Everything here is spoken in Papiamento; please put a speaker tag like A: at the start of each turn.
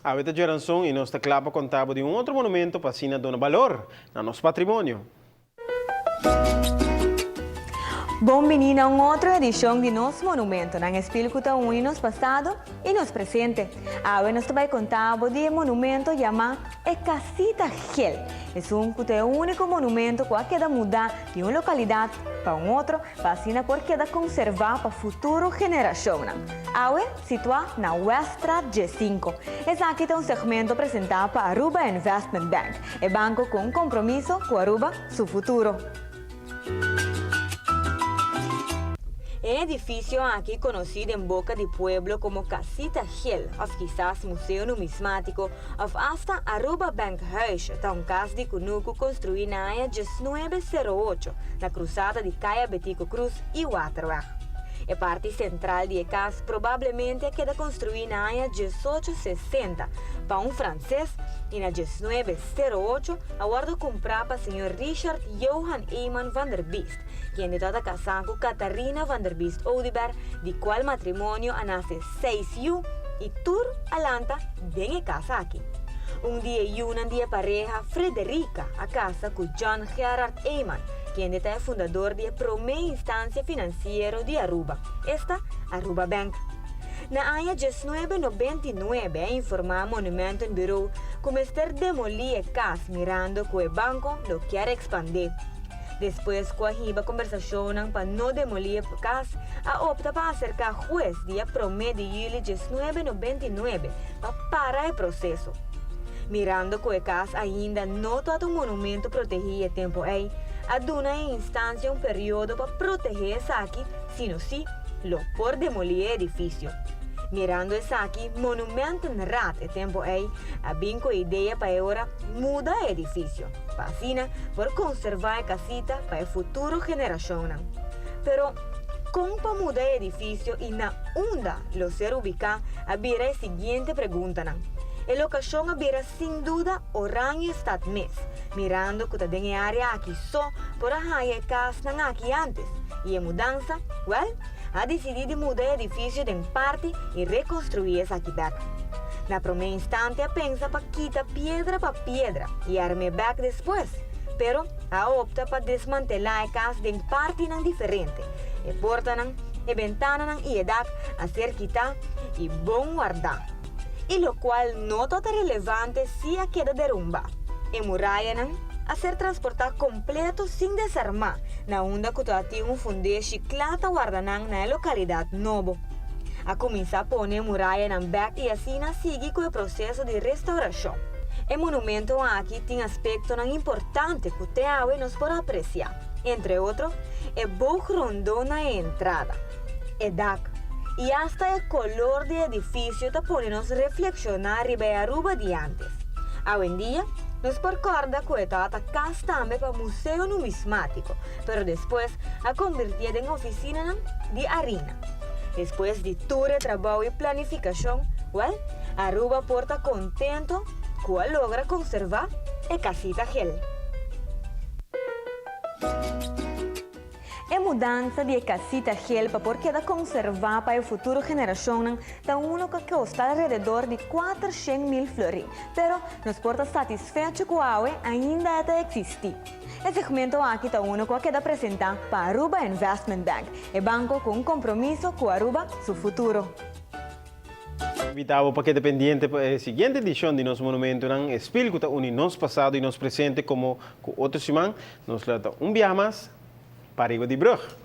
A: Awe ta djeranson y nos ta cla pa conta bo di un otro monumento pa asina duna balor na nos patrimonio.
B: Bon bini na un otro edicion di nos Monumentonan, e spil cu ta uni nos pasado y nos presente. Awe nos ta bay conta bo di e monumento yama e Casita Gel, esun cu ta e unico monumento cu a keda muda di un localidad pa un otro pa asina por keda conserva pa futuro generacionnan. Awe situá na Weststraat djesinko. Esaki ta un segmento presentá pa Aruba Investment Bank, e banko ku un kompromiso ku Aruba su futuro. E edifisio aki konosí den boka di pueblo komo Casita Gel òf kisas Museo Numismátiko òf asta Aruba Bank Huis ta un kas di kunuku konstruí na aña diesnuebe sero ocho na krusada di Kaya Betico Cruz i Waterweg. E parti sentral di e kas probablemente a keda konstruí na aña diesocho sesenta pa un franses i na diesnuebe sero ocho a wòrdu kumprá pa señor Richard Johan Eman van der Biest, kende tabata kasá ku Catharina van der Biest Oduber, di kual matrimonio a nase seis yu i tur a lanta den e kas aki. Un di e yunan di e pareha, Frederica, a kasa ku John Gerard Eman, kende ta e fundador di e promé instansia finansiero di Aruba, esta Aruba Bank. Na aña diesnuebe nobenta i nuebe a informá Monumentenbureau ku mester demolí e kas mirando ku e banko lo kier ekspandé. Despues ku a hiba kombersashonnan pa no demolí e kas, a opta pa aserká hues dia promé di yüli diesnuebe nobenta i nuebe pa para e proseso. Mirando ku e kas ainda no tabata un monumento protegí e tempu ei, a duna e instansia un periodo pa protehé esaki, sino si lo por demolí e edifisio. Mirando esaki, Monumentenraad e tempu ei a bin ku e idea pa e ora muda e edifisio, pa asina por konservá e kasita pa e futuro generashonnan. Pero, kon pa muda e edifisio i na unda lo ser ubiká a bira e siguiente preguntanan. E lokashon a bira sin duda Oranjestad mes, mirando ku ta den e área aki so por a haña e kasnan aki ántes, i e mudansa, wèl, a disidí di muda e edifisio den parti i rekonstruí esaki bèk. Na promé instante a pensa pa kita piedra pa piedra i arm'é bèk despues, pero a opta pa desmantelá e kas den partinan diferente, e portanan, e bentananan i e dak a ser kitá i bon wardá. I lokual no tabata relevante si a keda derumbá. E murayanan a ser transportá kompleto sin desarmá na unda ku tabatin un fundeshi kla ta warda nan na e lokalidat nobo. A kuminsá pone e murayanan bèk i asina sigui ku e proseso di restaurashon. E monumento aki tin aspektonan importante ku te awe nos por apresiá, entre otro, e boog rondó na e entrada, e dak, i asta e kolor di e edifisio ta pone nos reflekshoná riba e Aruba di ántes. Awendia, nos por kòrda ku e tabata kas tambe pa Museo Numismátiko, pero despues a konvirtié den ofisinanan di Arina. Despues di tur e trabou i planifikashon, wèl, Aruba por ta kontento ku a logra konservá e Casita Gel. E mudansa di e Casita Gel pa por keda konservá pa e futuro generashonnan ta uno ku a kosta alrededor di 400,000 florin, pero nos por ta satisfecho ku awe ainda e ta eksistí. E segmento aki ta uno ku a keda presentá pa Aruba Investment Bank, e banko ku un kompromiso ku Aruba su futuro.
A: Invita bo pa keda pendiente pa e siguiente edishon di nos Monumentonan, e spil ku ta uni nos pasado i nos presente komo ku otro siman nos lo ta un biaha mas pariba di brug.